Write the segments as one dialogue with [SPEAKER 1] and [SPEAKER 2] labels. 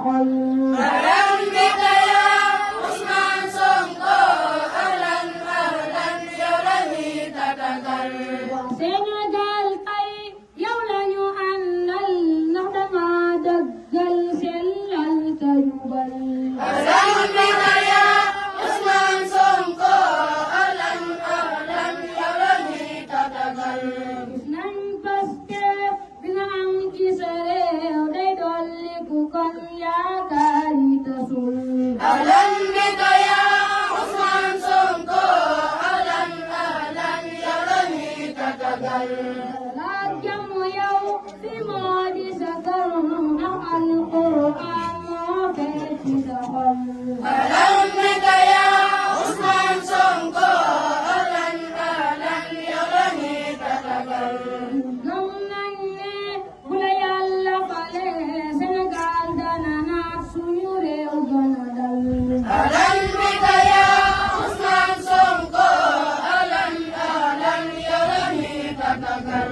[SPEAKER 1] xol
[SPEAKER 2] alam bika ya Ousmane Sonko ahlan ahlan yow la ñuy tatagal
[SPEAKER 1] waa Sénégal tey yow la ñu àndal ndax danga dëggal sellal te jubal
[SPEAKER 2] alam bika ya Ousmane Sonko ahlan ahlan yow la ñuy tatagal
[SPEAKER 1] nañ Pastef bi nga am ci sa réew day dolli ku kon yaakaar yi tasul
[SPEAKER 2] alam bika ya Ousmane Sonko ahlan ahlan yow la ñuy tatagal
[SPEAKER 1] laaj jàmm yow fi moo di sa kër ndax alquran moo fees ci sa xol
[SPEAKER 2] alam bika ya Ousmane Sonko ahlan ahlan yow la ñuy tatagal
[SPEAKER 1] gëm nañ ne bu la yàlla fale Sénégal dana naat suñu réew gën a dal
[SPEAKER 2] alam bika ya Ousmane Sonko ahlan ahlan yow la ñuy tatagal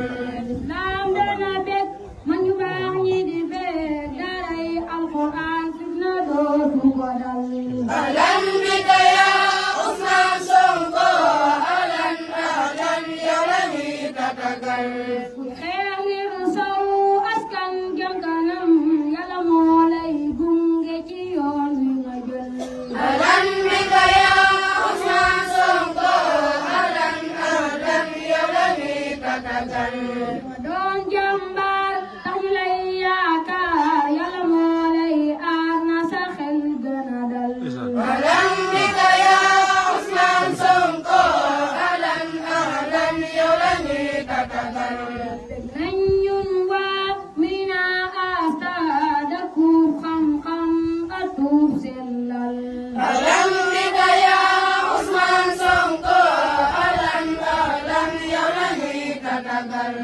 [SPEAKER 1] naam dana bég man ñu baax ñi di bég daray alquran fitna dootu ko dal
[SPEAKER 2] alam bika ya Ousmane Sonko ahlan ahlan yow la ñuy tatagal
[SPEAKER 1] xeex ngir saw askan jëm kanam yàlla moo lay gunge ci yoon wi nga jël
[SPEAKER 2] alam bika ya Ousmane Sonko ahlan ahlan yow la ñuy tatagal
[SPEAKER 1] doon jàmbaar tax ñu lay yaakaar yàlla moo lay aar na sa xel gën a dal
[SPEAKER 2] alam bika ya Ousmane Sonko ahlan ahlan yow la ñuy tatagal
[SPEAKER 1] nañ ñun waa Médina Asta dëkku xam-xam atub sellal
[SPEAKER 2] alam bika ya Ousmane Sonko ahlan ahlan yow la ñuy tatagal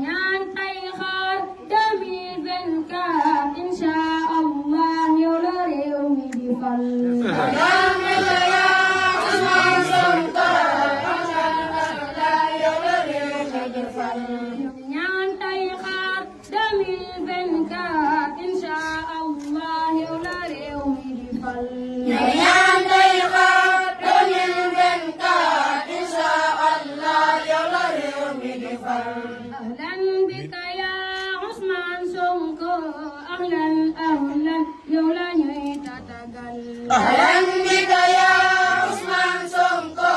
[SPEAKER 1] ñaan tay xaar 2024 insha Allah yow la réew mi di fal
[SPEAKER 2] alam bika ya Ousmane Sonko ahlan ahlan yow la réew mi di fal
[SPEAKER 1] ñaan tay xaar 2024 insha Allah yow la réew mi di fal
[SPEAKER 2] ñaan day xaar 2024 insha Allah yow la réew mi di fal
[SPEAKER 1] ahlan bika ya Ousmane Sonko ahlan ahlan yow la ñuy tatagal
[SPEAKER 2] ahlan bika ya Ousmane Sonko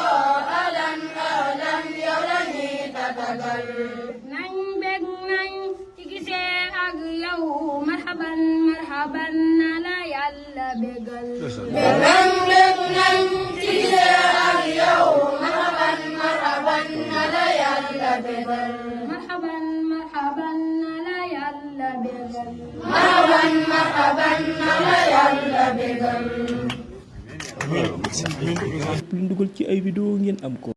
[SPEAKER 2] ahlan ahlan yow la ñuy tatagal
[SPEAKER 1] nañ bég nañ ci gisee ak yow marhaban marhaban na la yàlla bégal
[SPEAKER 2] nañ bég nañ ci gisee ak yow marhaban marhaban na la yàlla bégal
[SPEAKER 1] marhaban marhaban na la yàlla bégal
[SPEAKER 2] marhaban marhaban na la yàlla bégal
[SPEAKER 3] lu dugal ci ay vidéo ngeen am ko